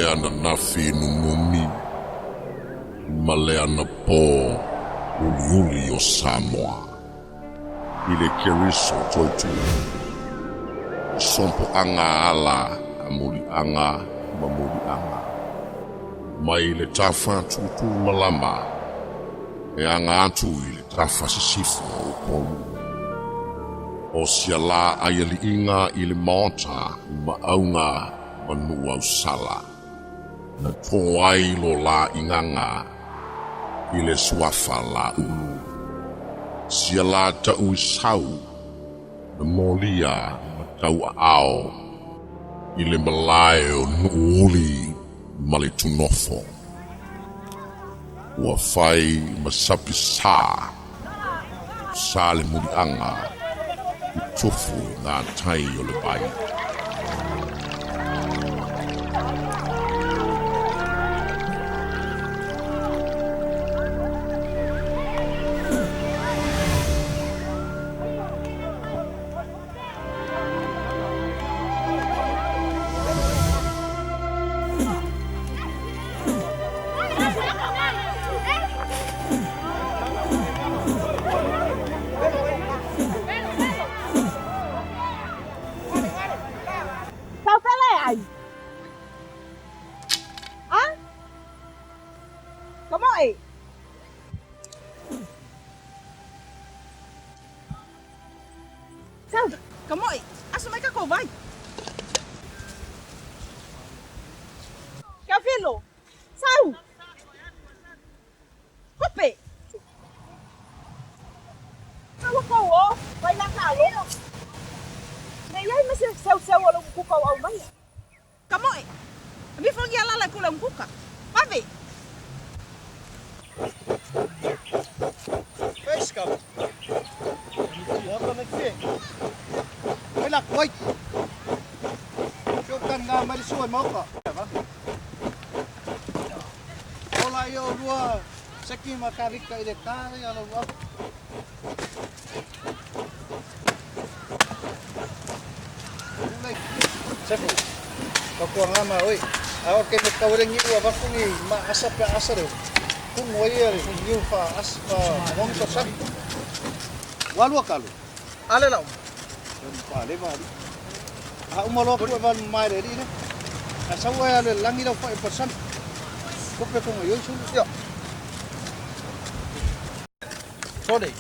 le ananafi nunumi ma le anapō uliuli o Samoa i le Keriso toetū, i sopoaga ala a muliaga ma muliaga, mai le tafa tutumalama e aga atu i le tafa sisifo o Upolu. O sia la aialiiga i le maota ma auga ma nuu ausala, na tō ai lo la igaga i le suafa Laulu. Sia la tau i sau, na molia ma tauaao i le malae o Nuuuli ma le Tunofo. Ua fai ma sapi sa, sa le muliaga i tufu i gatai o le vai. Saufele ai. A? Kamoe. Sau, kamoe. Aso mai kako vai. Kafilo. Sau. Kope. Sau ko o. Vai la ka lo. Nei ai ma se sau sau o lo kuka au mai. Kamoe. Mi fongi ala la kula kuka. Vave. Pesca. Mai la koi. Tio kan ngā mai sua mauka. Ola io lua seki ma karika i le tāre ala ua. Sefu. Ka kua ngā ma oi. A o ke me kawere ngi ua vaku ni ma asa pe asa reo. Ku ngoi e re niu fa asa fa ngongi to sani. Walua kalu. Ale lau. Pa le va ali. A uma loa ku e valu mai le ri ne. A sau ai ale langi lau fa e pasan. Ko pe ko ngai sulu. Ia. Sole.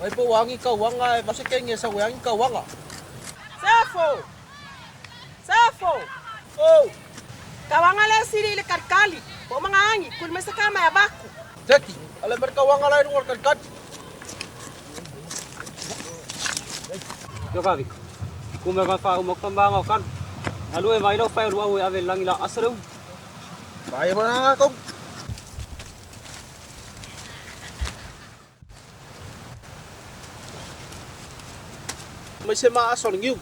Mai po wangi ka wanga e mase kenge sa wangi ka wanga. Sefo. Sefo. Oh, Kawanga le siri le karkali. Po mga angi, kulme sa kama ya baku. Jackie, ale mer ka wanga lai rungol kan kat. Yo kavi. Kume ka fa mo ka ma kan. Alu e mai lo fa lu au ave langi la asalu. Mai mana ko. Mai se ma aso ngiu.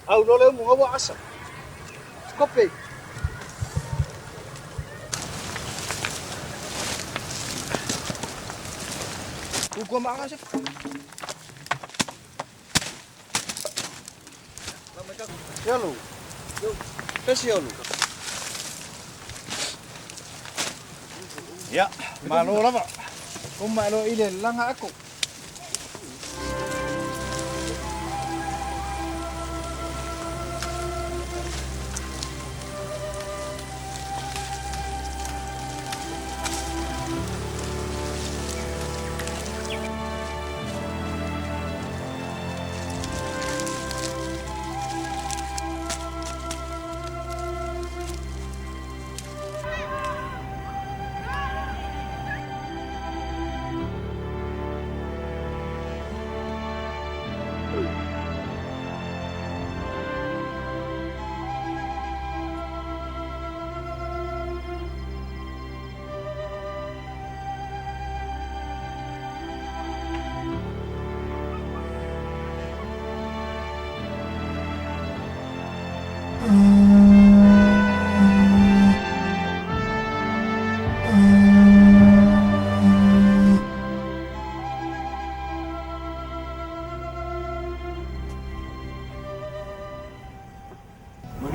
Au lo le munga wa asa. Kope. Ku ko ma asa. Yalo. Pesi yalo. Ya, malo lava. Ko malo ile langa ako.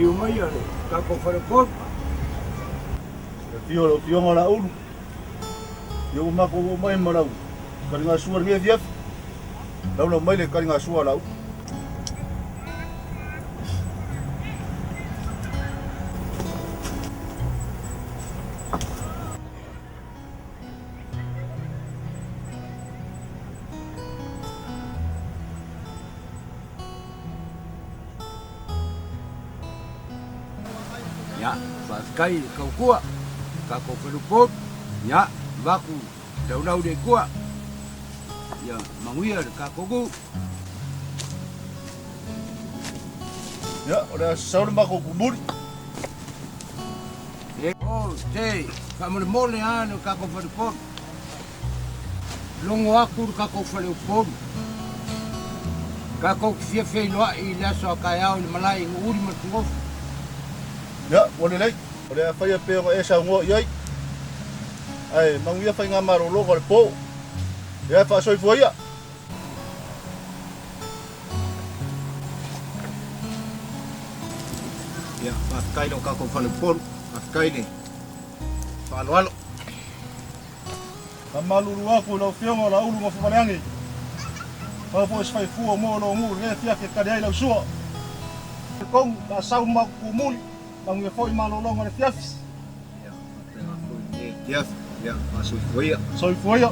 Maliu mai le tatou faleupolu. Le afio o lau Afioga Laulu, ia ua matou oo mai ma lau taligasua i lenei afiafi. Laulau mai le taligasua a Laulu. Ia, faafetai i le tautua, le tatou faleupolu, ia, avatu laulau i le Atua, ia manuia le tatou nuu. Ia, o le a sasau le matou kumuli. O, se, faamolemole lava le tatou faleupolu. Logo atu le tatou faleupolu. Tatou te fia feiloai i le aso a taeao i le malae i Nuuuli ma le Tugofu. Ia, ua lelei. O le a faia pea ona e saunoa i ai. Ae manuia faigamalologa o le po. Ia, faasoifua ia. Ia, faafetai i lo tatou faleupolu. Faafetai i le faaaloalo. Faamalulu atu i lau Afioga o Laulu Gofomaleage, pau foi se faifua mo lou nuu i lenei afiafi e tali ai lau sua. Talitonu o le a sau ma tumuli, manuia foi malologa o le afiafi. Ia, faapena foi i lenei afiafi. Ia, faasoifua ia. Soifua ia.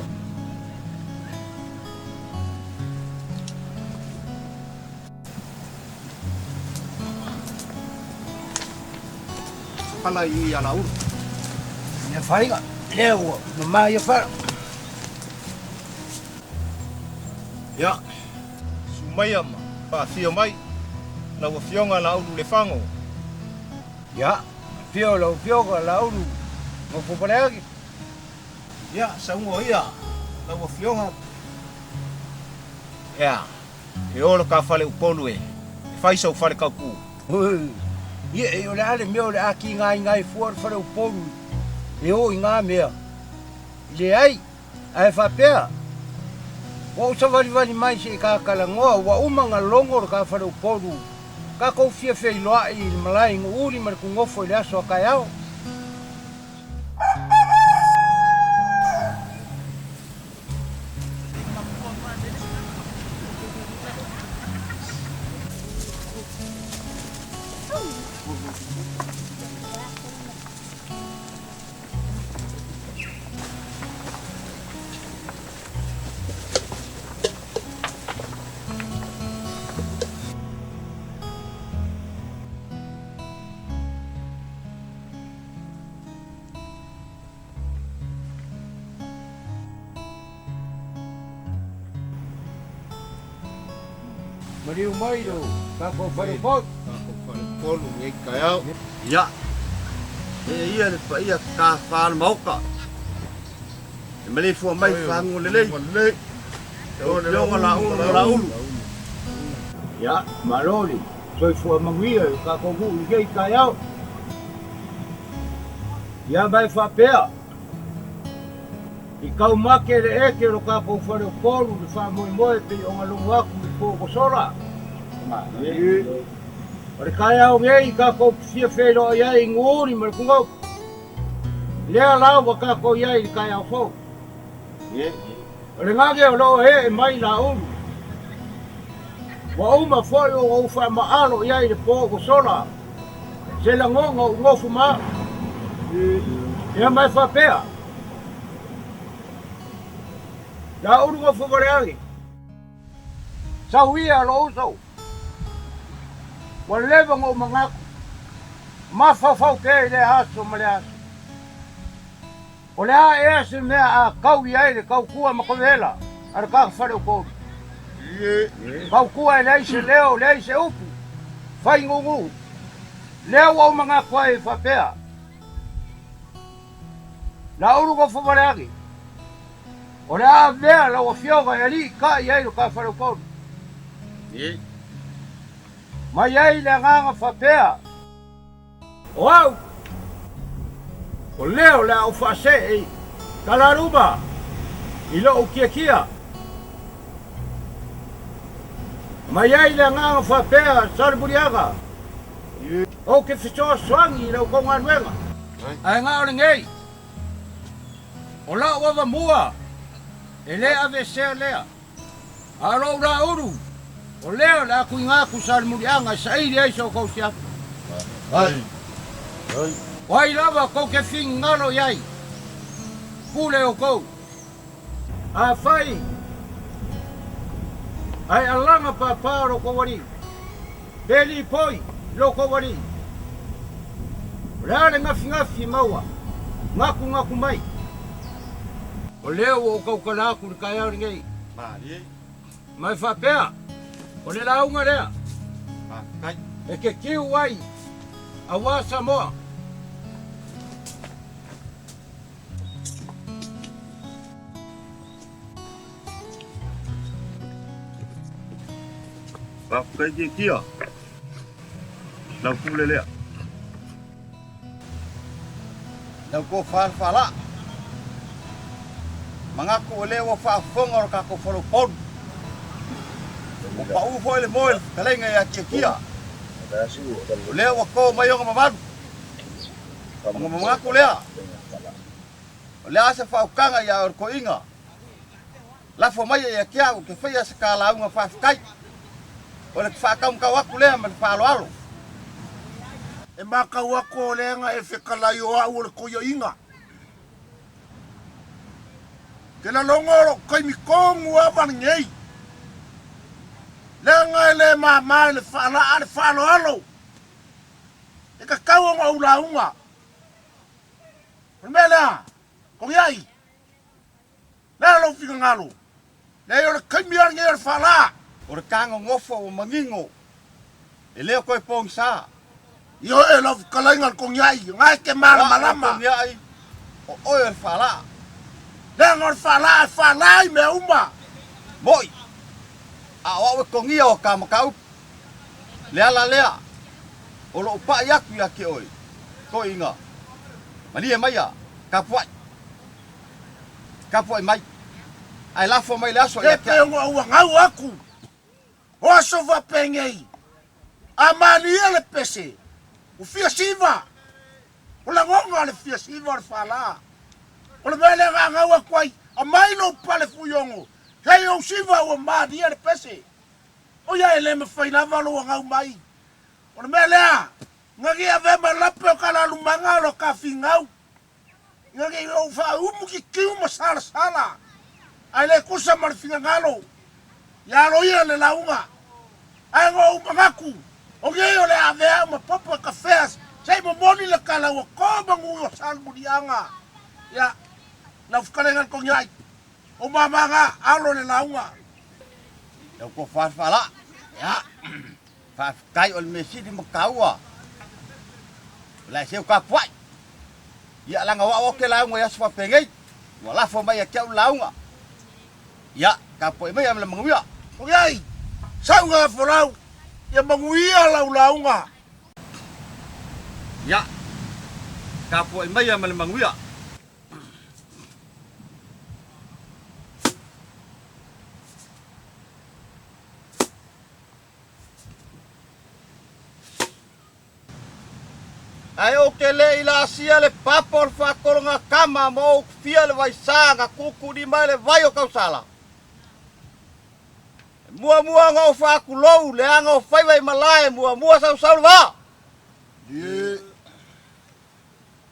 Pala i ia Laulu. Ia faiga, lea ua mama ia fala. Ia, susu maia ma faafio mai lau Afioga Laulu Lefago. Ia, afio lau Afioga Laulu Nofovaleagi. Ia, saunoa ia lau Afioga. Ea, E ola ka fale Upolu e fai sau fale kauku. Ia, e o le a le mea o le a kigaina ai fua le fale Upolu e o i ngā mea. Leai, ae faapea, ua ou savalivali mai se i kakalanoa, ua uma na logo le ka fale Upolu, tatou fia feiloai i le malae i Nuuuli ma le Tugofo i le aso a taeao. Maliu mai lo tatou faleupolu. Tatou faleupolu nei taeao. Ia, e ia le paia tafa o le Maota. E maleifua mai i faguga lelei. Lau Afioga Laulu ma Laulu. Ia, malo le soifua manuia i lo tatou nuu i lenei taeao. Ia ma e faapea, i taumate le eke o lo tatou fale Upolu i le faamoemoe e pei ona logo atu i le po ua sola. O le taeao nei tatou te fia feiloai ai i Nuuuli ma le Tugou. Lea la ua tatou i ai i le taeao fou. O le gage o lo o ee mai Laulu. Ua uma foi ona ou faamaalo i ai i le po ua sola se lagona o ugofu ma au. Ia ma e faapea, Laulu gofo valeagi, sau ia lou uso, ua leva ona ou manatu, mafaufau pea i lea aso ma lea aso. O le a ea se mea a kau i ai le tautua matavela a le tagata faleupolu? Tautua e leai se leo, leai se upu, fai nūnū. Lea ua ou manatu ai e faapea, Laulu Gofovaleagi, o le a avea lau afioga e alii kai ai lo ta faleupolu. Mai ai le agaga faapea. O au, o lea o le a ou faasee i Talaluma i lou kiakia. Mai ai le agaga faapea Salemuliaga. Ou te fesoasoani i la outou galuega, ae na o lenei, o la'u avamua e lē aveesea lea, a o lo'u laulu, o lea o le a tuuina atu i Salemuliaga e saili ai so outou siafa. O ai lava tou te finagalo i ai, pule outou. Afai ae alaga pāpā lo kou alii, pe lipoi lo kou alii, o le a le gafigafi e maua gakugaku mai? O lea ua ou tautala atu i le taeao lenei, ma e faapea, o le lauga lea e te tiu ai aua Samoa. Faafetai Kiekia. Lau pule lea. Lau tofa le faalaa. Manatu o lea ua faafofoga lo tatou faleupolu. Ua pau foi le moe i le fetalaiga ia Kiekia. O lea ua to mai ona mamalu. Ona manatu lea, o le a se faautaga ia oe toeaina, lafo mai ia te au ke faia se ta lauga faafetai, o le faataumatau atu lea ma le faaaloalo. E matau atu o lea na e fetalai o au o le toiaina. Te lalogo o lou taimi tonu lava lenei. Leaga e le mama i le faalaa le faaaloalo. E tatau ona ou lauga. O le mea lea, Koniai, le a lou finagalo? Leai, o le taimi lava lenei o le faalā. O le taga nofo ua manino, e le o toe pogisa. Ioe lau fetalaiga le Koniai, o na e te malamalama. O Koniai, o oe o le faalaa. Leaga o le faalaa e faalā i mea uma. Mo'i, a o au e togia o ta mataupu. Le ala lea o lou pa'i atu ia te oe, toeaina, malie maia, tapua'i, tapua'i mai, ae lafo mai le aso ia te au. E pei ona ou agau atu, o aso faapenei, a malie le pese, ua fia siva, o lagona le fia siva o le fala. O le mea lea na agau atu ai, aumai lou pale fuiono, se i ou siva ua malie le pese. Oia e le mafai lava lou agau mai. O le mea lea, ina ne i avea ma lape o ka lalumaga o lo ka finau, ina ne i ou faaumu kikiu ma salasala, ae le tusa ma le finagalo, ia aloia le lauga. Ae na ou manatu, o nei o le a avea au ma popo e kafea se i momoli le tala ua to manu o Salemuliaga. Ia, lau fetalaiga le Toniai. O mamaga alo le lauga. Lau tofa faalaa. Ia. Faafetai o le mea sili ma taua. O le a seu tapuai. Ia leaga o au ou te lauga i aso faapenei. Ua lafo mai ia te au le lauga. Ia, tapuai maia ma le manuia. Oiai, sau ga folau, ia manuia lau lauga. Ia, tapuai maia ma le manuia. Ae ou te le i laasia le papa o le faatologa tama ma ou kufia le vaisā na tuutuulima ai le vai o tausala. E muamua ona ou faatulou leaga o faiva i malae muamua sausau le vaa.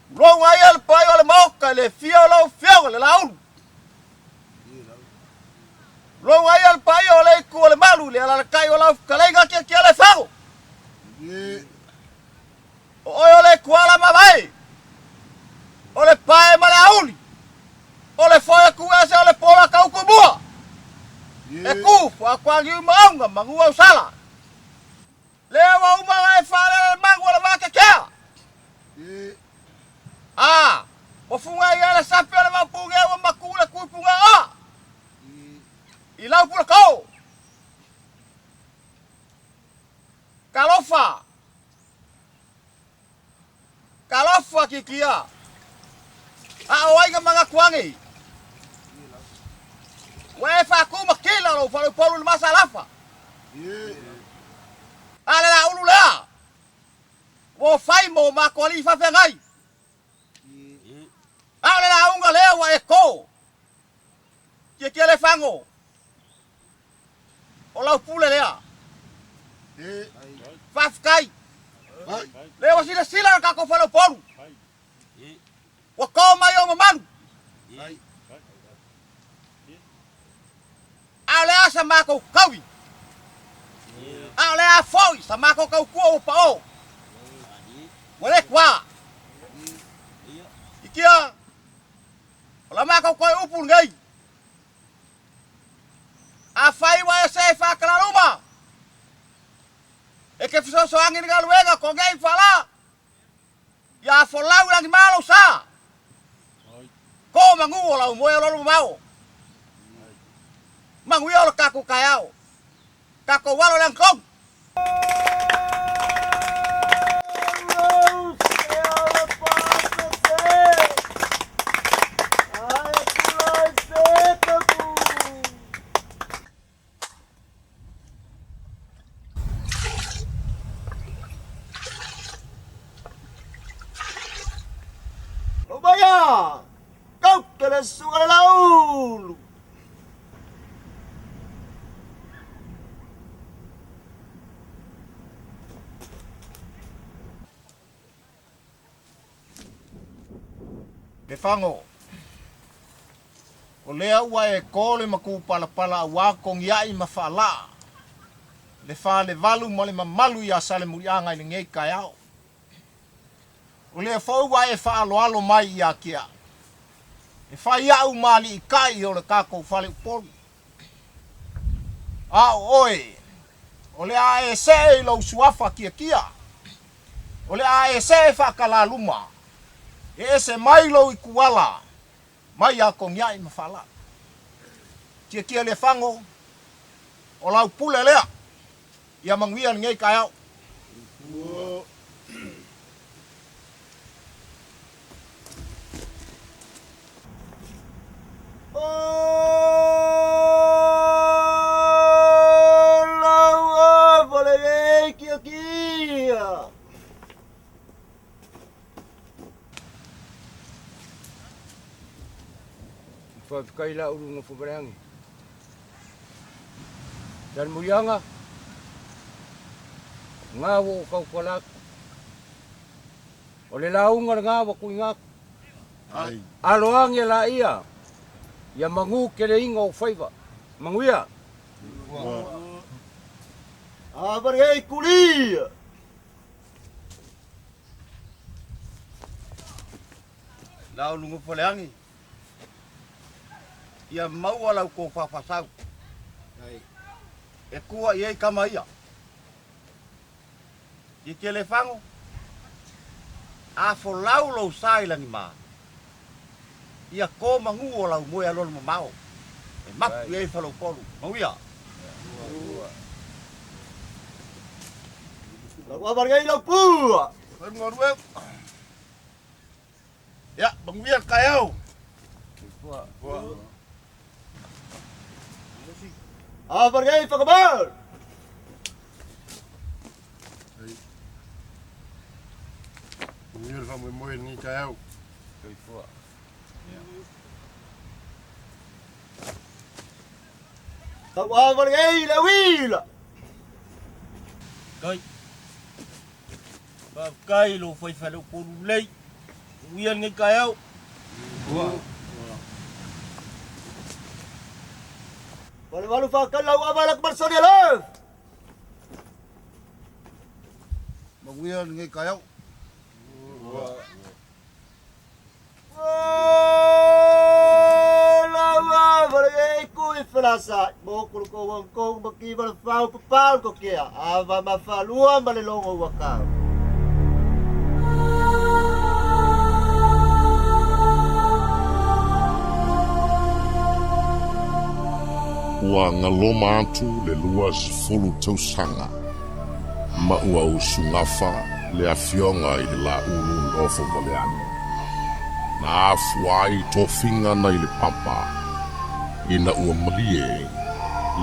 Tulou ai le paia o le Maota i le afio o lau Afioga i le Laulu. Tulou ai le paia o le Itu o le Malu i le alalatai o lau fetalaiga Tiatialaifago. O oe o le Ituala mavae, o le pae ma le auli, o le foe atu ese o le pola tau tumua. E tu faatuaniu ma auga manu ausala. Lea ua uma ona e faalele le magu o le vatetea. A, ua fuga ia le sapi o le vaupune ua matu le tui pugaoa i lau puleko. Talofa! Talofa Kikia! A o ai na manatu ane? Ua e faatu ma kila lou faleupolu i le masalafa. A le laulu lea. Ua fai mo matou alii faafeagai. A o le lauga lea ua e to. Tietie le fago. O lau pule lea. Faafetai. Lea ua silasila le tatou faleupolu. Ua to mai ou mamalu. A o le a sa matou taui? A o le a foi sa matou tautua ua pao? Ua le tuā. Ikia, o la matou toe upu lenei. Afai ua e see faatalaluma, e te fesoasoani i le galuega ko nei faalā, ia folau i lagima lou sa. Ko manu o lau moe o lolo mamao. Manuia o le tatou taeao. Tatou alo i le agatonu. Omaia! Kau ke le susuga le Laulu! Le fago. O lea ua e kō le matupalapala auā togiaʻi ma faalaa le falevalu ma le mamalu iā Salemuliaga i lenei taeao. O lea foi ua e faaaloalo mai ia te au, e fai aʻu ma aliitai o le tatou faleupolu. A o oe, o le a e see i lou suafa tiatia, o le a e see faatalaluma, e ese mai lou ituala mai iā Togiaʻi ma Faalaa. Tiatia le fago, o lau pule lea, ia manuia lenei taeao. Faafetai la ulu nofo maleagi. Salemuliaga, ngā ua o tautala atu. O le lauga lena ua tuuina atu. Alo age laia ia manu keleiga o faiva. Manuia! Avarei kulia! La o luga faleagi. Ia maua lau tofa faasau. E tua i ai tama ia. I te lefago, a folau lou sa i lagima, ia to manu o lau moe alualu mamao, e mapu i ai faleupolu. Mauia. Lau ava nei lau pua. Ia, manuia le taeao. Ava nei whakamau. Manuia le faamoemoe i lenei taeao. Soifua. Tau ava nei le uila. Kai. Faafetai i lou fai faleupolu lelei. Manuia lenei taeao. Valuvalu whakali lau ava la kumarsoni love. Manuia lenei taeao. Felasa mo kulu ko wang kong maki wala fau papau ko kia ava ma falua ma le longo ua kau. Ua galoma atu le 20 tausaga ma ua usugafa le Afioga i le Laulu Nofomaleano, na afua ai tofiga nai le Papa ina ua malie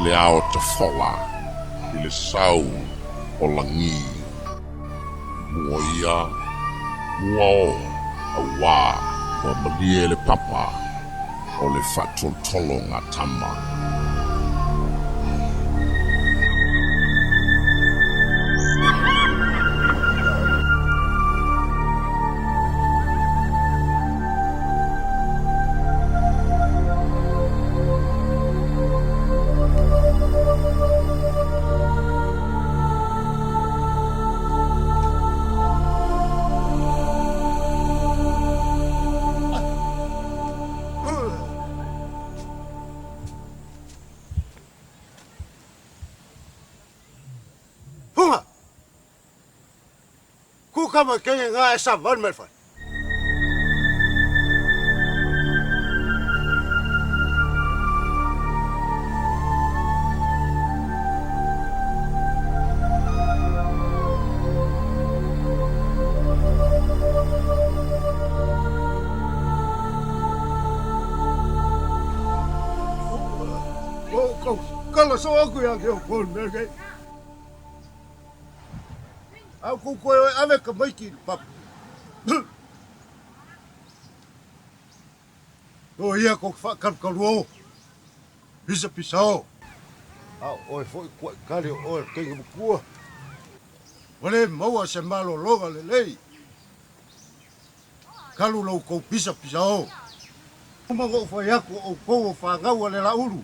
le ao tafola i le sau o lagi. Mua ia, mua o, auā, ua malie le papa o le faatolotologa tama. Funga! Ku kama kenge ngā e sa vali mai le fale. Kala so aku ia ke o kol mea kei. Au kou koe oe ave ka maiki i le papa. No ia ko whakarukaru o. Pisa pisa o. A oe foi kua i kare o oe kei mukua. Wale maua se malologa lelei. Kalu lou kou pisa pisa o. Uma o whai aku o kou o whangaua le la uru.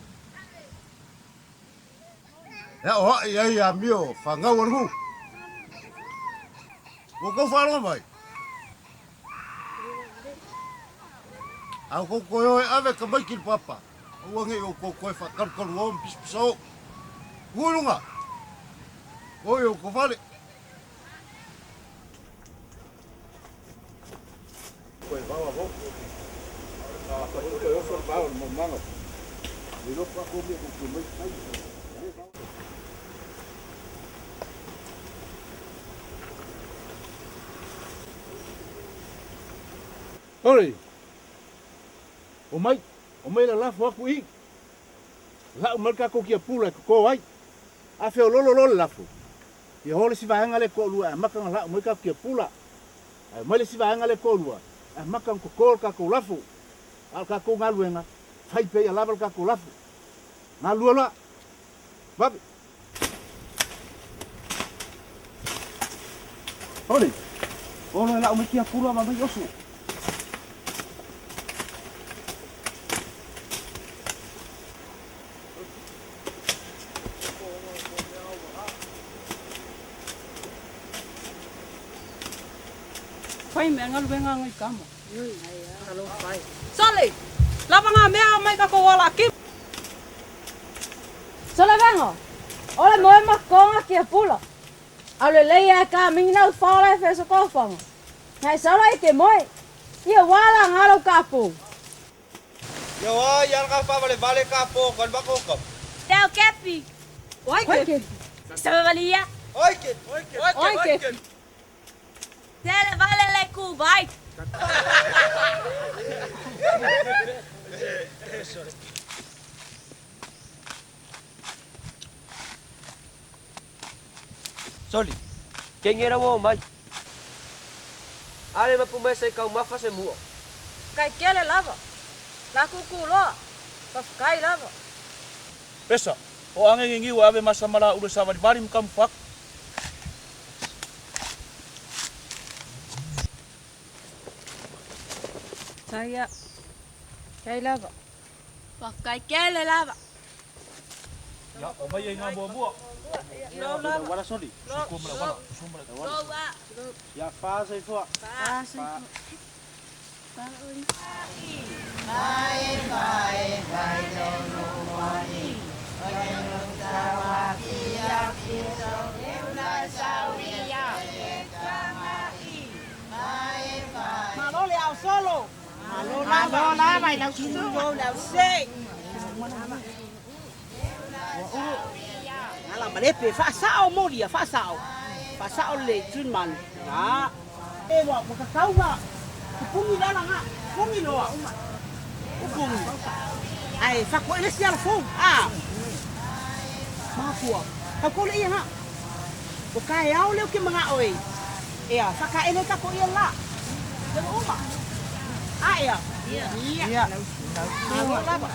E aʻo aʻe ai amio fanau a le nuu. Ua kou faalogo mai. A kou koe o e ave ka maiki le papa. Aua nei oukou koe faakalukalu o ma pisapisa o. Ua i luga. O i oukou fale. Oi! Omai, omai lalafo aku i. La'u mai le tatou tiapula e toto ai. A feololo loa le lafo, ia o le isi vaega lea e toalua e amata ona la'u mai le tatou tiapula. Ae omai le isi vaega lea e toalua e amata ona toto le tatou lafo. A o le tatou galuega, fai pea ia lava le tatou lafo. Galulue loa! Vave! Holi! O loa e la'u mai tiapula ma mai oso. Fai mea galuega ngai kama. Sole! Lava ngā mea mai ka ko wala ki. Sole vengo! Ole moe ma konga kia pula. Au le lei e ka mingi nau whaola e wheso kōwhanga. Ngai sala i ke moe. Ia wala ngā lau kāpū. Ia wa ia ka fa vale vale ka po kan ba ko ka. Teo kepi. Oi kepi. Sababalia. Oi kepi. Oi kepi. Tele vale le ku vai. Soli, kenge ra o mai. Ale ma pumesa i kaumafa se mua. Kai kele lava. La kuku loa. Pafkai lava. Pesa, o ange ngi ngiu ave masa mala ule sa vali vali mkamu fak. Saia. Kai lava. Pafkai kele lava. Ya, o mai e ngā mua mua. Wala soli. Suku mala wala. Suku mala wala. Ya fa sa ifua. Fa sa ifua. Malo le au solo. Malo lava. Malo lava i lau susu lau se. Ala malepe faasao molia faasao. Faasao le tun man. Ha. E wa wakakauga. Kupungi lala nga. Pungi loa. Kupungi. Ai fako ele siala fou. Ah. Mafua. Kau kole ia nga. O ka e ao leo ke manga oe. Ea, fakaele ka ko ia la. Le ua uma. A ea. Ia. Ia. Malo lava.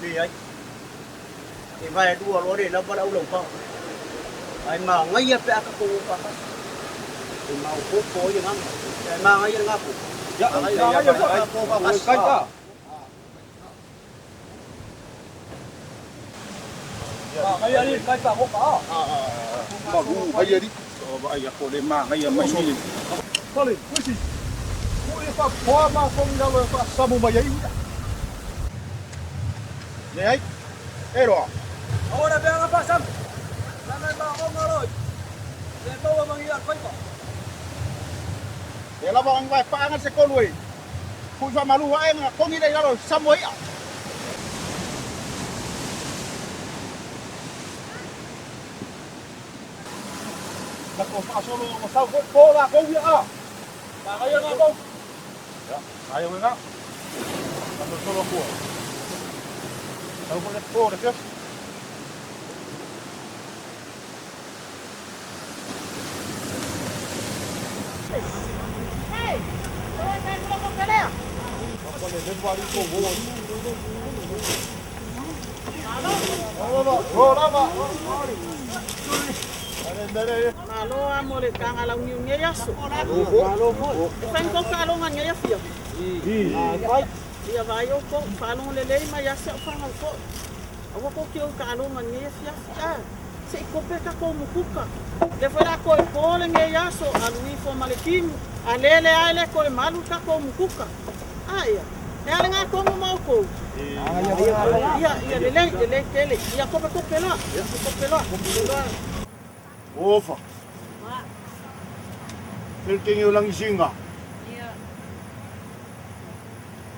Leai. E vaelua loa le lava le aulaupao. Ae magaia pe a tatou o faatasi. E maopoopo ai le agaga. Ae magaia lena po. Magaia foi tatou o faatasi. Leai, e roa. Aua le mea faasam. Lana e maonga loi. Le maua mangi al faiva. E lava ang vai paanga se kolu e. Pui fa malu ae nga kongi le lalo samoa ia. Na ko faasolo o sau foi po la ko ia a. Magaia ngā mau. Ia, ai o ngā. Na solo kua. Sau foi le po le fias. Hey, o e kai kula ko kelea. Malo a mo le kanga lau niu nei aso. E whain ko ka alonga nei afia. Ia vai o ko whalongo le lei mai ase o whangau ko. Aua ko ki au ka alonga nei afia. Ah, se i kope ka ko mukuka. Le foi la ko i pole nei aso a lui fo ma le kimu. A lele ai le ko le malu ka ko mukuka. Ah ia. E ale ngā kongo mau kou. Ia, ia, lelei, lelei tele. Ia kope kope loa. Kope loa. Kope loa. Ofa. Feltenge o langisiga.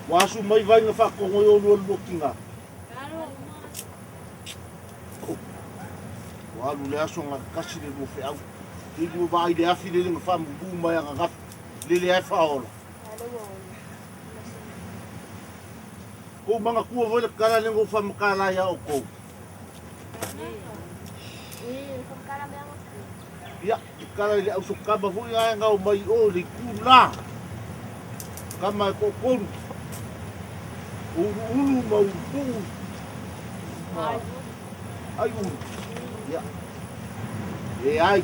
Ua asu mai vaega faakogo i o lua tiga. Ua alu le aso ga kasi le lua feau. Le lua vaai le afi lele ga faamumu mai agagafi. Lele ae faaola. Kou magatua foi le kala le go faamakala ia oukou. Ia, i kala i le ausokama foi ae gao mai o le itu la. Kama e toatolu. O uluulu ma ulupuu ma ai ulu. Ia. E ai.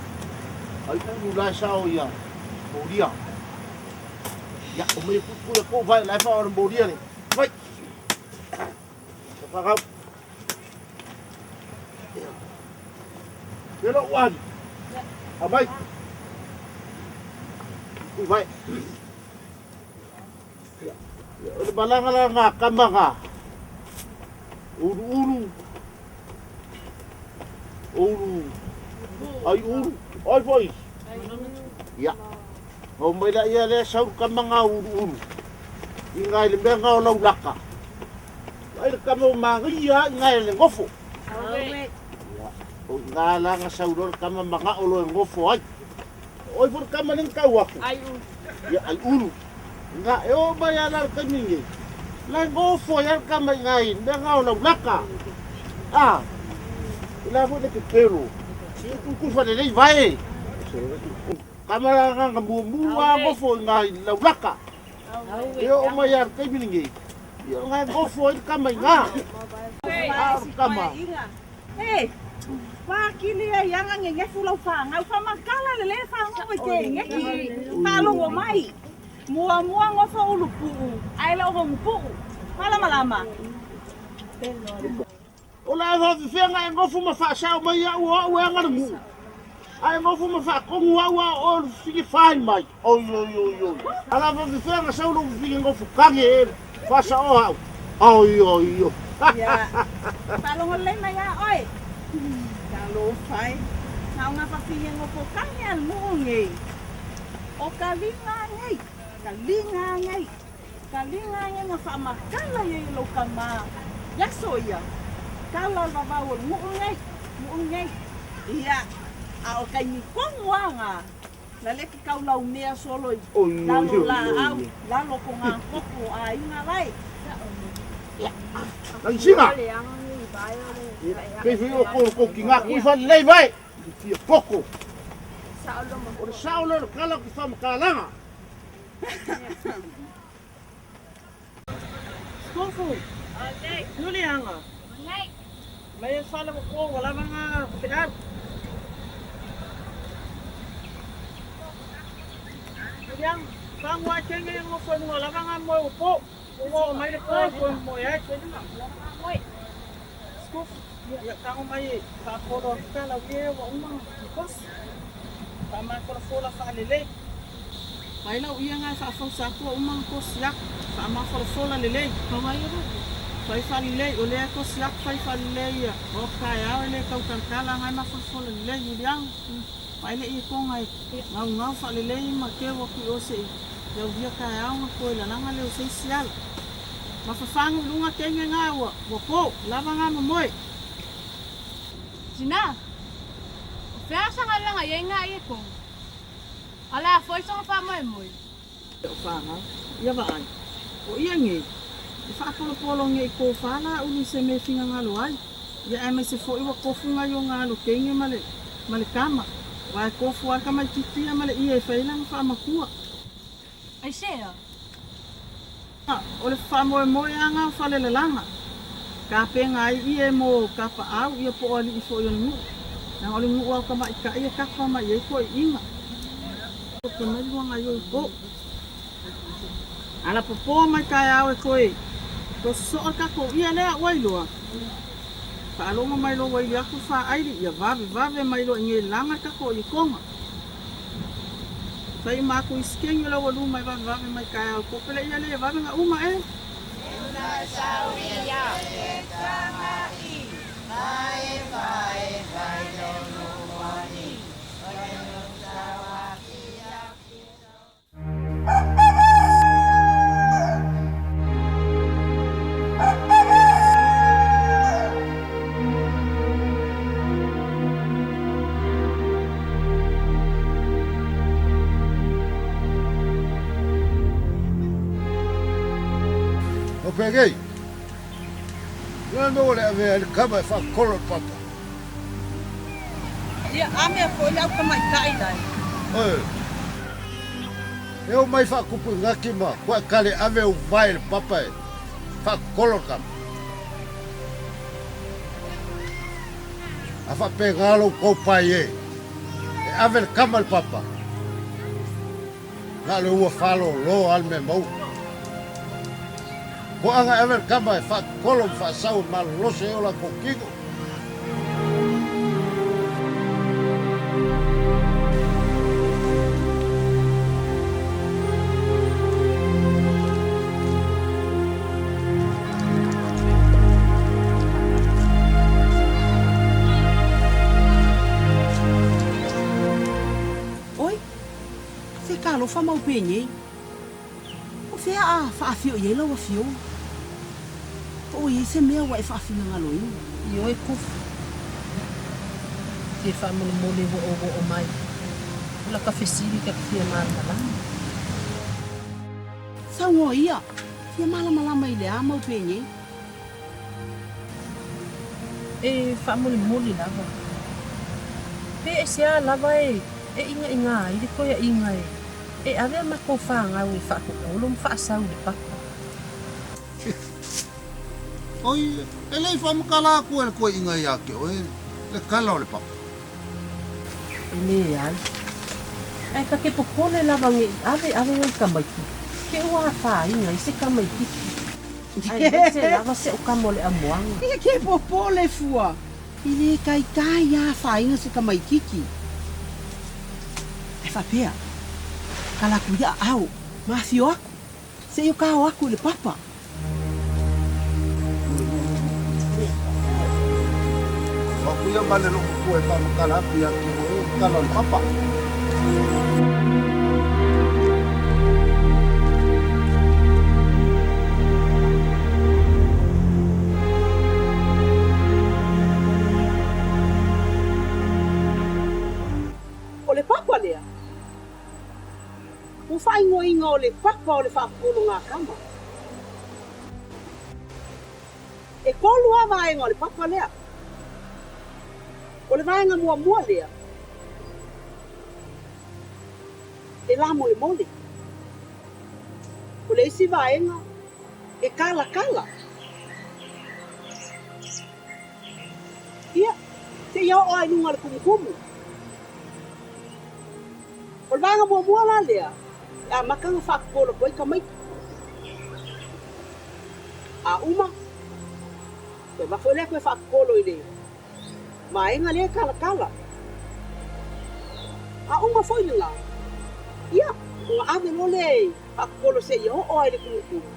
Ai ulu la e sao ia molia. Ia, o mea kuikui a kou vai la e fao molia le. Vai. Ka whakau. Ia. Ia lou ali. A mai. Kui vai. Ia. O le malaga la ngā kama ngā. Uluulu. Ulu. Ai ulu. Ai foi. Ia. Ngau mai la ia le sau kama ngā uluulu. I ngā i le mea ngā o lau laka. Ai le kama o mangia i ngā i le ngofo. Ia. O i ngā la nga sau lo le kama manga o lo e ngofo ai. Oi fo le kama le kau aku. Ai ulu. Ia, ai ulu. Nga e o mai ala le kaimi nge. La ngofo ia le kama i ngā i mea ngā o lau laka. A. I la fo le pepelo. I kukufa le lei vae. Kama la ngā ngā mumu a ngofo i ngā i lau laka. E o mai ala le kaimi nge. Ia ngā ngofo ai le kama i ngā. A o le kama. Hey, whakili ai anga ngegefu lau whangau. Whamakala le le whango i te ngeki. Whalongo mai. Mua mua ngofo ulupu'u. Ai le oho mupu'u. Malamalama. O la e whawhiwhenga e ngofo ma whaasao mai au o au e anga le nguu. Ae ngofo ma whaakongu au a o le whige whai mai. Oi, oi, oi, oi. Ala whawhiwhenga sau lo whige ngofo kange e whaasa o hau. Oi oi oi. Ia, faalogo lelei mai a oe. Talofa e, na o ngā whawhihenga o Pōkangi a le nuu nei. O ka liga nei, ka liga nei, ka liga nei na whaamakala ia i lou kamā. I aso ia, kala le vavau o le nuu nei, nuu nei. Ia, a o taimi tonu a ngā, na le ke kaulaumea solo i lalo laau, lalo ko ngā koko a inga lai. Lagisina! Kei whio ko ko ki ngā kui whare lei vai! I tia poko! O le sao leo le kala o ki whamakalaga. Skofu! Julianga! Mai e fale ko ko wala nga feau. Julianga, whangua kenge ngo whanua lava nga moe o po. Ua o mai le po ko moe ai. Skofu, ia tango mai e whaakolo a kala ue wa uma kos. Whaamafolafola whaalelei. Mai lau ia ngai whaafausa atua uma kosi aku. Whaamafolafola lelei. Fai whalilei, o lea kosi aku fai whalilei ia. O kai au ele kau kalkala ngai mafolafola lelei Juliang. Mai le i konga e ngau ngau whalilei ma ke waku i ose i. Iau via kai au nga koe lalanga leo sei siala. Mafafangu lunga kenge ngā ua, ua po, lava ngā mamoe. Tina, o fea sanga langa ia ngā i e konga. Ala a foi songa wha moe moe. O whāngau, ia vaai. O ia nge, e whaapolopolo nge i kō whāla ulu se me whinga ngalo ai. Ia ai mai se fo iwa kofu ngai o ngalo kenge ma le kama. Wa e kofu ai ka mai titia ma le ia e whailanga whaamakua. Ai sea? O le wha moe moe anga o whale lalanga. Ka penga ai ia mo ka pa au ia po ali i fo i o ngu. Nang ole ngu au ka mai ka ia kapa mai ia ko i inga. Ko te mai luanga i o po. Ala popo mai kai au e koe. Ko so ka ko ia lea ua iloa. Whaalongo mai lo wai aku wha airi ia vave vave mai lo inge langa ka ko i konga. Whai māku i skengi la walu mai vave vave mai kai au ko pele ia le vave nga uma e. O pegei. Ia no le ave le kama e whakakolo papa. Ia ame a foi au ka mai kai lai. Oi. E o mai whakupu ngaki ma, kua kale ave o vai le papa e whakakolo kama. A whapengalo kou pai e. E ave le kama le papa. Nā le ua whalo lo al me mau. Ko anga ave le kama e whakakolo mwhaasau e malolose e o la kiko. Oi, se ka alofa mau penei. O fea a whaafio i ela wafio. O i se mea wa e whaafina ngalo ina. I oe kufu. Te whaamole wo o wo o mai. O la ka fesiri ka fia malamalama. Saungo ia, fia malamalama i le a mau penei. E whaamolemole lava. Pe e se a lava e e inga inga ai le koia inga e. E ave a mako whaangau e whaakokolo ma whaasau le papa. Oi, e lei whamakala aku e le koe inga ia ke oe, le kala o le papa. E le ai. Ai ka ke popole lava nge ave ave ngai ka maiki. Ke ua wha inga i se ka maikiki. Ai se lava se o ka mole a moanga. Ia ke popole fua. I le kai kai a whainga se ka maikiki. E whapea. Kala ku ia au, mawhio aku. Se i o kao aku le papa. Aku ia ma le lou matua e faamatala atu ia te oe o le tala o le papa. O le papa lea, ua faaigoaina o le papa o le faapologakama. E kolu lava vaega o le papa lea. O le vaega muamua lea, e lamolemole. O le isi vaega, e kalakala. Ia, seia oo lava i luga o le kumukumu. O le vaega muamua la lea, e amata ona faapopolo atu ai tamaiti. A uma, toe avatu foi lea toe faapopolo i le vaega lea e talatala. A uma foi lena, ia, ona ave loa lea e faapopolo seia oo lava i le tumutumu.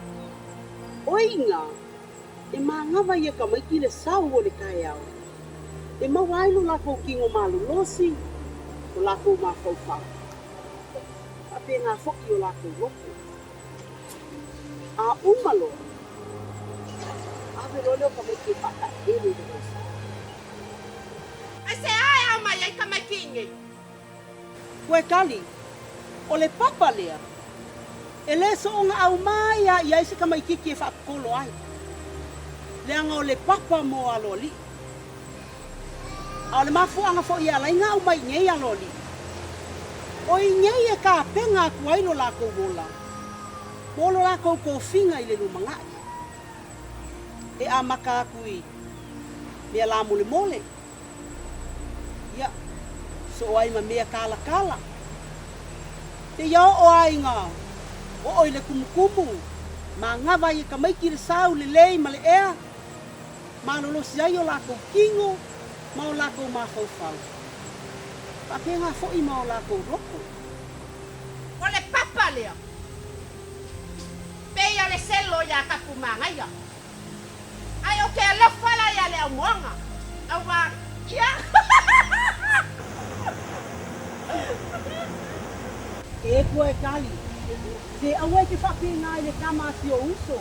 O i ina, e manava ia tamaiti le sau o le taeao, e maua ai lo latou tino malolosi, lo latou mafaufau, faapena foi o latou loto. A uma loa, ave loa lea o tamaiti e faataele i le vaisa. Aisea e ao mai ai tamaiti i inei? Koe tali, o le papa lea, e le soona aumai a i ai se tamaititi e faapopolo ai, leaga o le papa mo aloalii. A o le mafuaaga foi e ala ai na aumai i nei aloalii, o i nei e tapena atu ai lo latou ola mo lo latou tofiga i le lumanai. E amata atu i mea lamolemole, ia, soo ai ma mea talatala, seia oo lava ina oo i le tumutumu, manava ai e tamaiti le sau lelei ma le ea, malolosi ai o latou tino ma o latou mafaufau, faapena foi ma o latou loto. O le papa lea, pei o le selo iā Tapumaagaia. Ae ou te alofa la iā le aumoaga, auā ia. E kua e Kali, se aua e te faapena i le tama a si ou uso.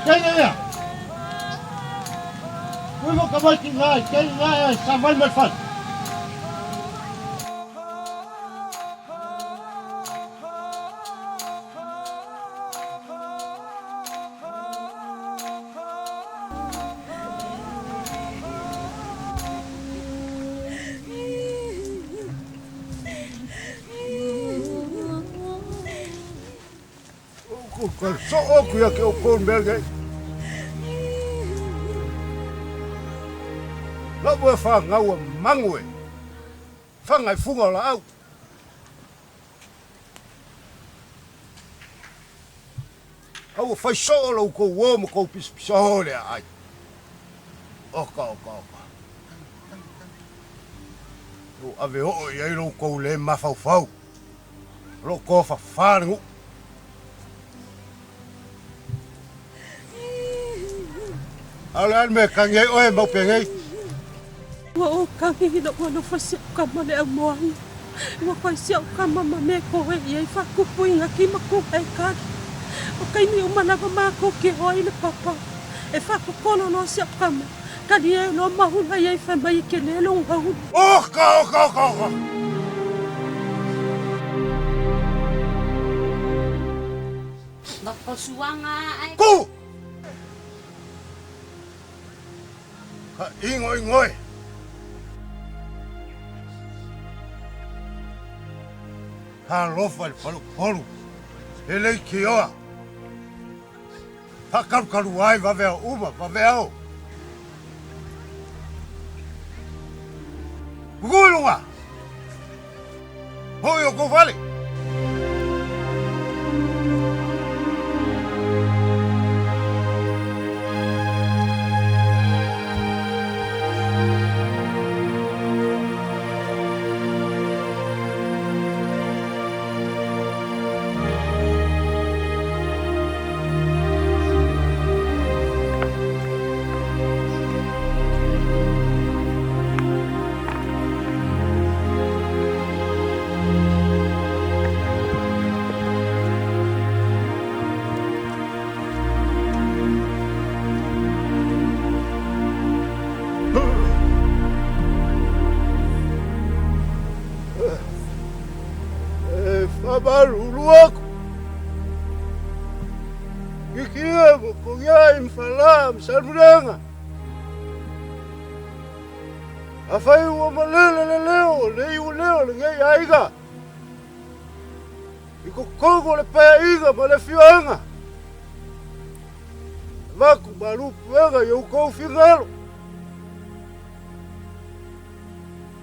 Kei ia! Ui mo ka mai ki ngai, kei ngai ai, sa mai mai whai. Ko soo aku ia ke oukou i mea nei. Lau e fanau e mangu e faga i fuga o laau. A ua fai soo lo oukou uo ma kou pisapisaō le aai. Oka, oka, oka. Ua ave oo i ai lo oukou le mafaufau. O lo o tofafa le nuu. A o le a le mea e kagi ai oe mau penei? Ua ou kagi i lou alofa i si ou kama le aumoaga. Ua fai si au kama ma mea e koe i ai faakupu i gaki ma ku e kali. O kaimi uma lava mākou ke o ai le papa. E faakokolo loa si au kama. Kali e loa mahula i ai fai mai e ke lelo gaulu. Oka, oka, oka, oka! Ku! Ka ingoingoe. Talofa i le faleupolu e leitioa. Faakalukalu ai vavea uma, vavea o. Kukui luga! Hoi o kou fale! E faamalulu aku i kia mo ko ia i mfala msalmulenga. Afai ua malele le leo o le iu leo o lenei aiga i totonu o le paeaiga ma le afioaga. Avatu malu puega i outou finagalo.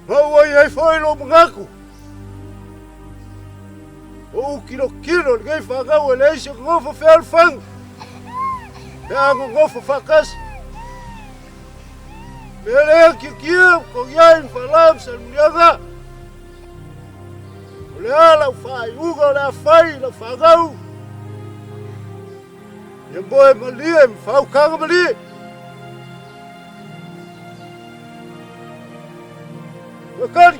Ma ua i ai foi lou manatu o ou tilotilo i lenei fanau e leai se nonofo fealofani pe a nonofo faatasi. Mea lea kiakia ma togiai ma faala ma Salemuliaga. O le a lau faaiuga o le a fai i lau fanau. Ia moe malie ma faautaga malie. Makari.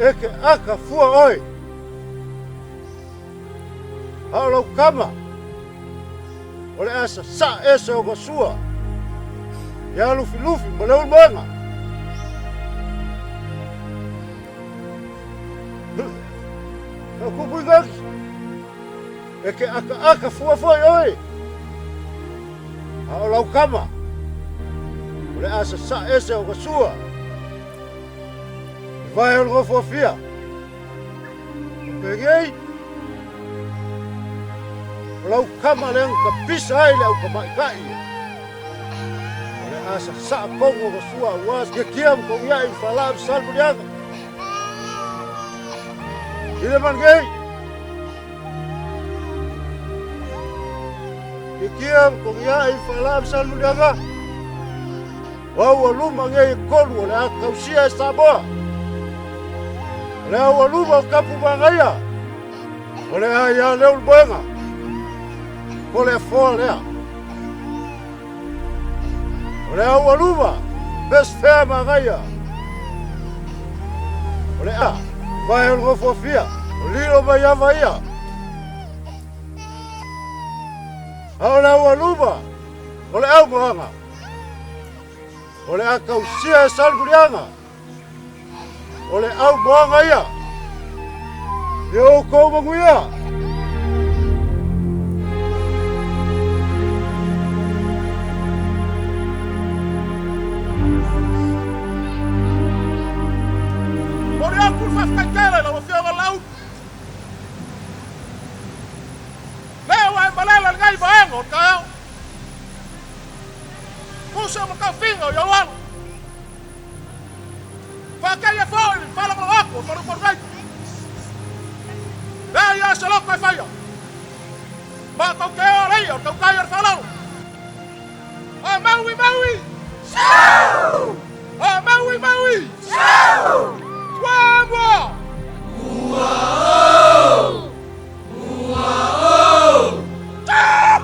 E ke aka fua oe. A o lau kama, o le asa sa ese o ka sua. Ia lufilufi ma le ulumoega. Ka kupu i ngaki. E ke akaaka fua foi oe. A o lau kama, o le a sasaa ese o ka sua. I vae o le nofoafia. O penei, o lau kama lea na tapisa ai le aukamaʻitaʻi ia. O le a sasaa tonu o ka sua aua kiakia ma togiaʻi ma faalaʻa ma Salemuliaga. I le manei, kiakia ma togiaʻi ma faalaʻa ma Salemuliaga, o aualuma nei e tolu o le a tausia e Samoa. O le aualuma o Kapu Manaia, o le a ia Leulumoega, ko le afoa lea. O le aualuma, Pesfea Manaia. O le a, vae o le nofoafia, o lilo mai ava ia. A o le aualuma, o le aumoaga. O le a tausia e Salemuliaga. O le aumoaga ia. Ia outou manuia. Momoli atu le faafetai tele i lau Afioga Laulu. Lea ua e malele i lenei vaega o le taeao. Tusa ma taofiga o i ou alo. Faakeia foi le faalogologo atu o Faleupolu nei. Leai lava se loto e faia. Matou te o leia o le tautai o le faalolo. A Maui Maui! Siu! A Maui Maui! Siu! Ua mua! Ua o! Ua o! Tau!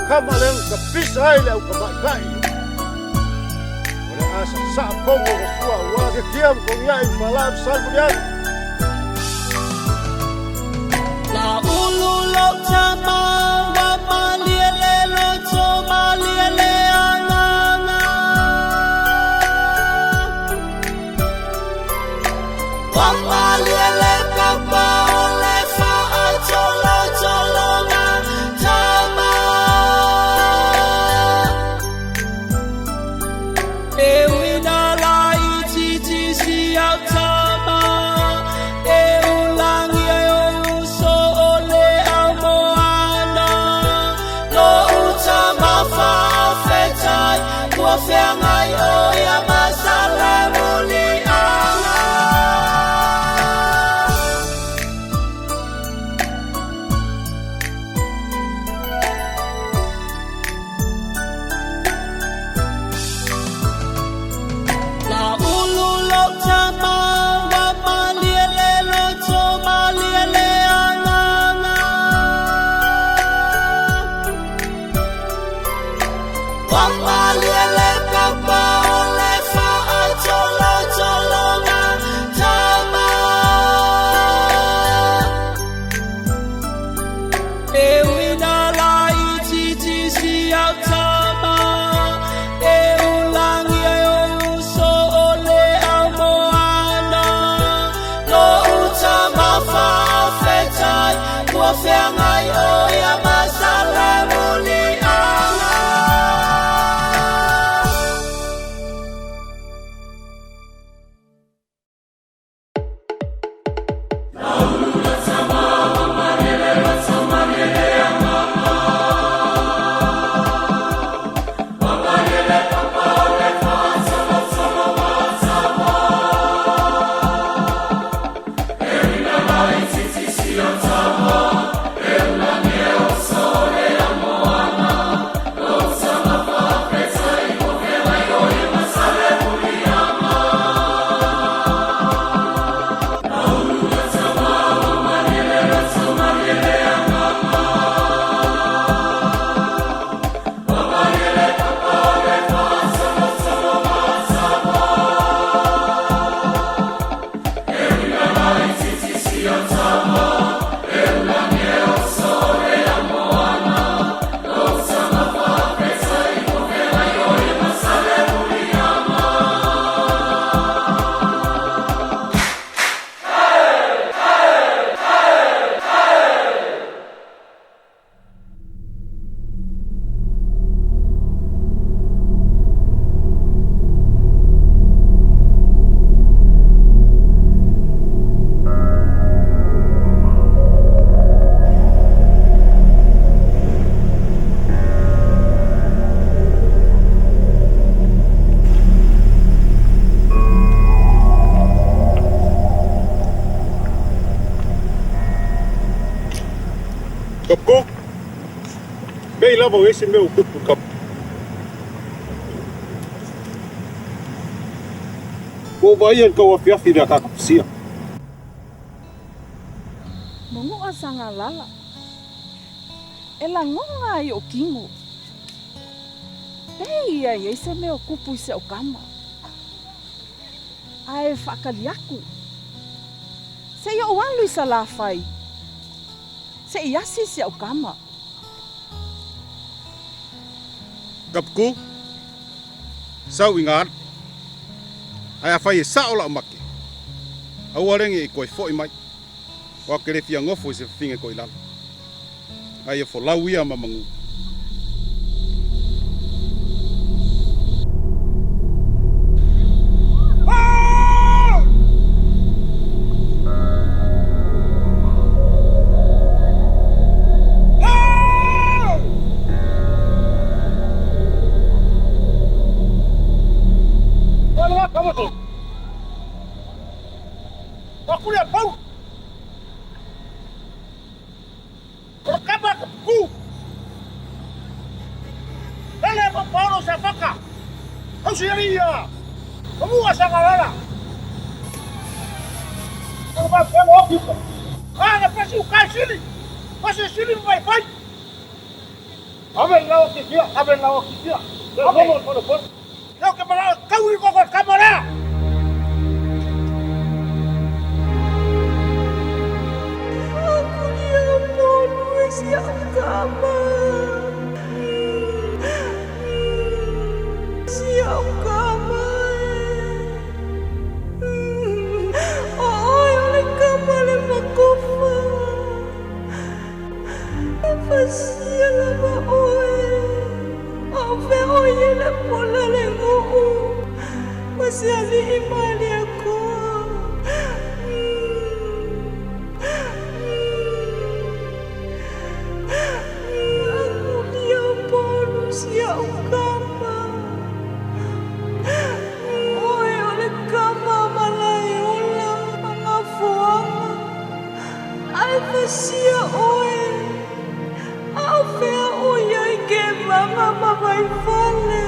kama lea na tapisa ai le aukamaʻitaʻi ia. O le a sasaʻa pogo o fua auā tiatia ma togiaʻi ma falā ma Salemuliaga. La ulu lo tama wa malie le loto malie le agaga. Wa malie le papa o le faatolotologa tama. E uina laitiiti si au tama, e ulagi ai o uso o le au moana. Lo'u tama faafetai, ua feagai o ia ma Salemuliaga. La ulu lou tama ua malie le loto malie le agaga. Ua malie le papa o le faatolotologa tama. E uina laitiiti si au tama, e ulagi ai o uso o le au moana. Lo'u tama faafetai, ua feagai o ia ma Salemuliaga. Kapko, pei lava o ese mea o kupu kap. Ua ou vaaia i le tauafiafi i le akakapasia. Magu'a sagalala e lagona ai o kino. Pei ia i ai se mea o kupu i se okama. Ae faakali aku. Se i ou alu i Salafai, se i asi si au kama. Kapuku, sau i ngā alu. Ae afai e sa'o la'u make, aua lea ne i toe fo'i mai, aua ou te le fia nofo i se fafine to'ilalo. A ia folau ia ma magū. Ave i lau kifia, ave i lau kifia. Ave. Leo ke manao kau i koko kama lea. Aku dia polu e si au kama. Si au kama e. O oe o le kama le makofa. E fasia lava oe. A o fea ʻoe e le pola le guʻu ma se aliʻi Malietoa. Akulia polu si aʻu kama. ʻOe o le kama a Malaeola ma Gafoaga. Ae fasia ʻoe. A o fea ʻo ia i ke waga ma Vaifale?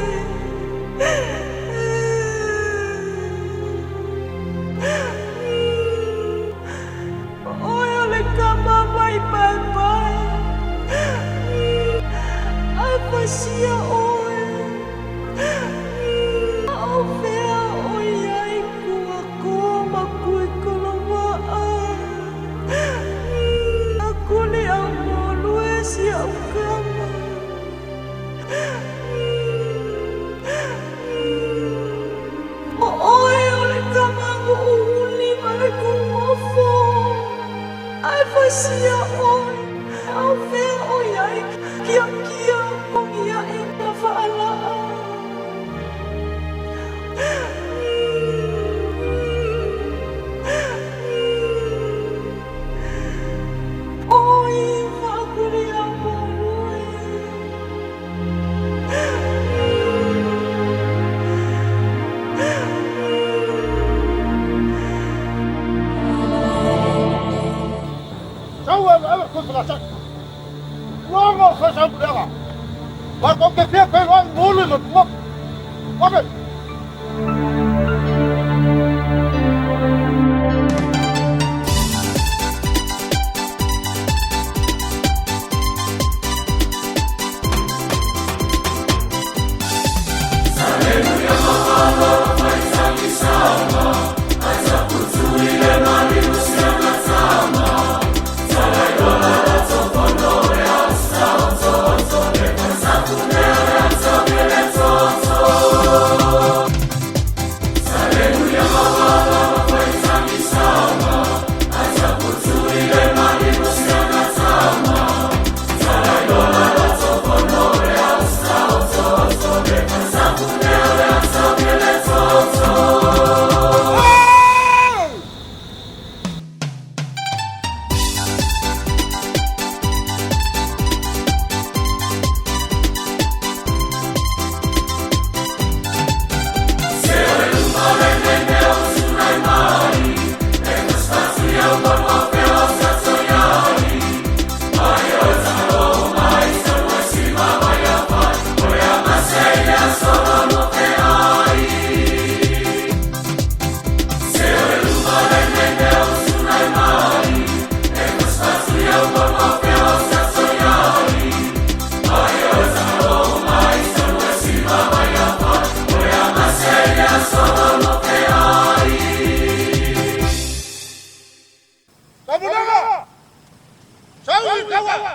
ʻOe o le kama Waipaepae. Ae fasia ʻoe. A o fea ʻo ia i Kuakoa ma Kuikolowaʻa? Akuli au molu e si au kama. O ʻoe o le kama uli ma le kūmofo. Ae fasia ʻoe, a o fea ʻo ia i kiakia kogi aʻe ka faalaʻa. Oi, faakuli au molu e. Sau ave ave koe whakasai. Logo whasau pureaga. Wa ko ke pia koe roa molu ma kuma. Ave. Tamunaga! Sau i taua!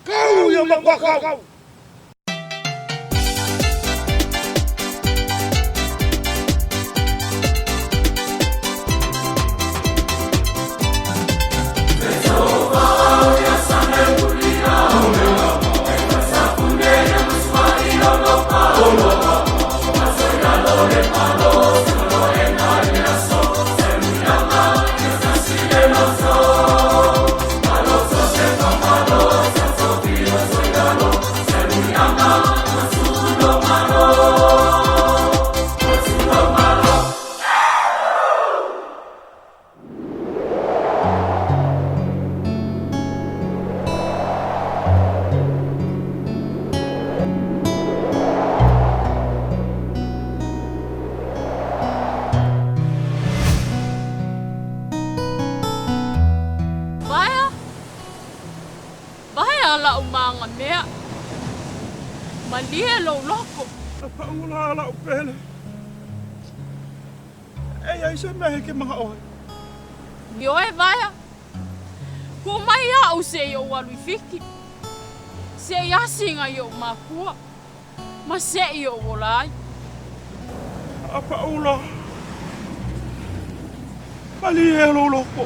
Kau ia makuakau! Vaea! Vaea la'u magamea! Malie lou loko. Paula la'u pele. E iai se mea e ke mana'o ai. Ioe Vaea. Kuu mai a'u se'i ou alu i Fiti. Se'i asiga i o'u makua ma se'i ou ola ai. A Paula, malie lou loko.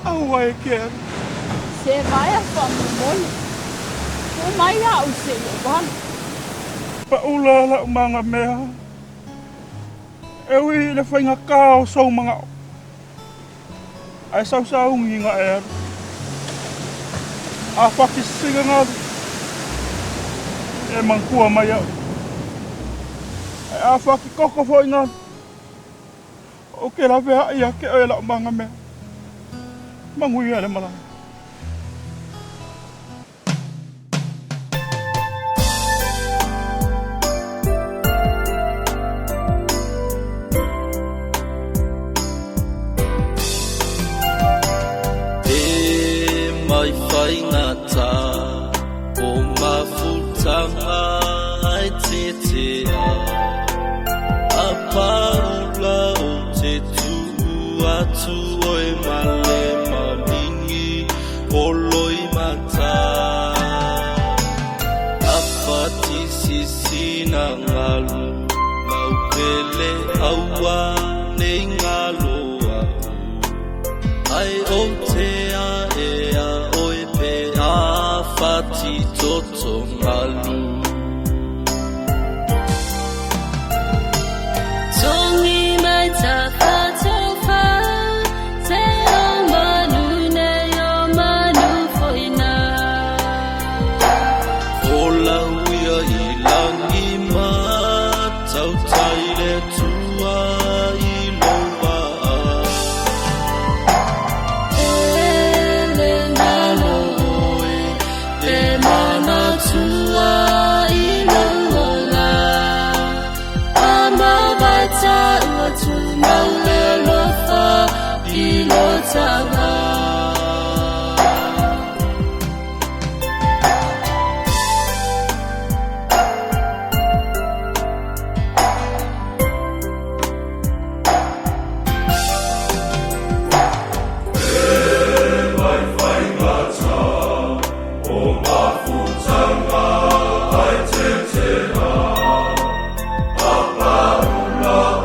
Aua e ke alu. Se Vaea faamolemole. Tuu mai a'u se'i ou alu. Paula la'u magamea. E ui i le faigatā o sou mana'o. Ae sausaugi na e alu. A fati sisiga galu. E manatua mai a'u. Ae a fati koko fo'i galu. Ou te lavea'i ia te oe la'u magamea. Manuia le malaga. E mai faigata o mafutaga ai tetea a paula o te tuu atu oe ma le maligi o loimata afatisisina galu laupele aua nei galo a'u ai ou te aʻea oe pe afatitoto galu. Tongi mai ta whatofa, te o manu nei o manu foina. O lauia i lagi ma tautai le tua i lou vaa. E le ngalo oe, e manatua i lou ola. A mavae taua tumau le alofa i lo taga.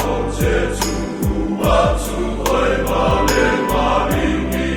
O te tuu atu oe ma le maligi.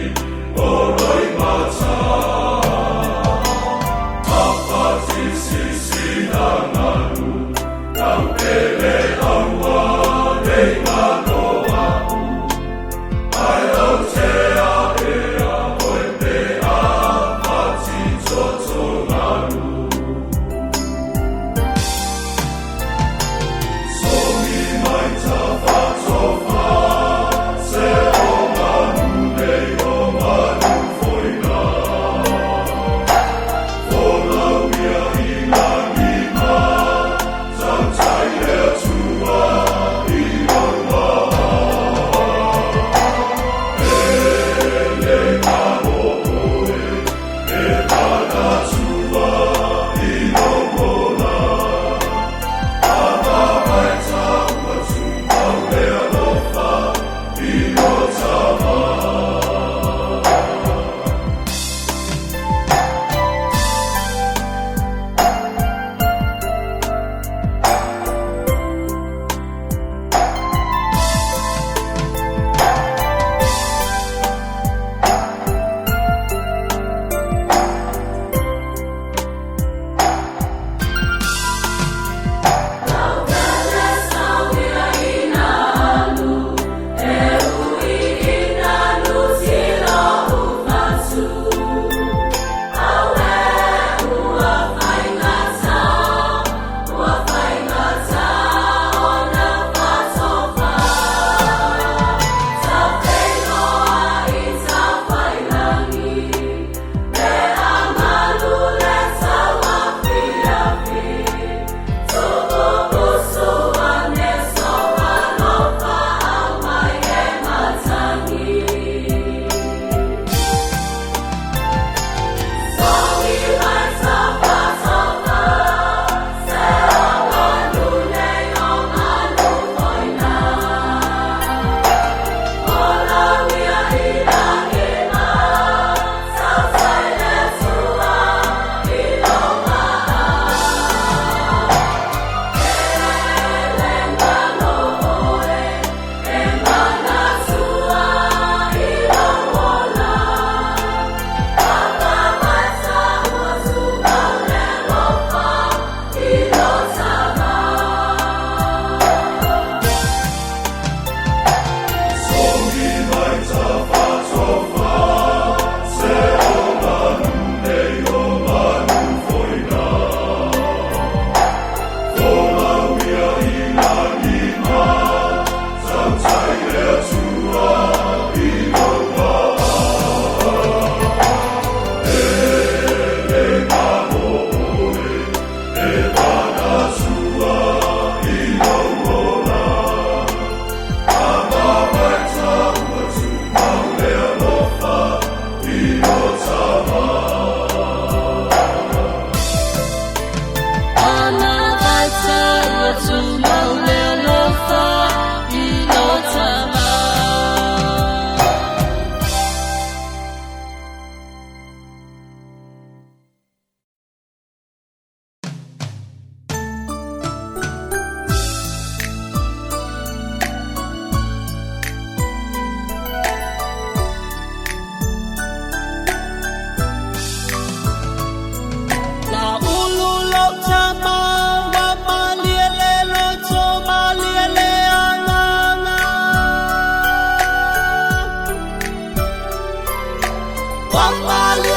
Papali.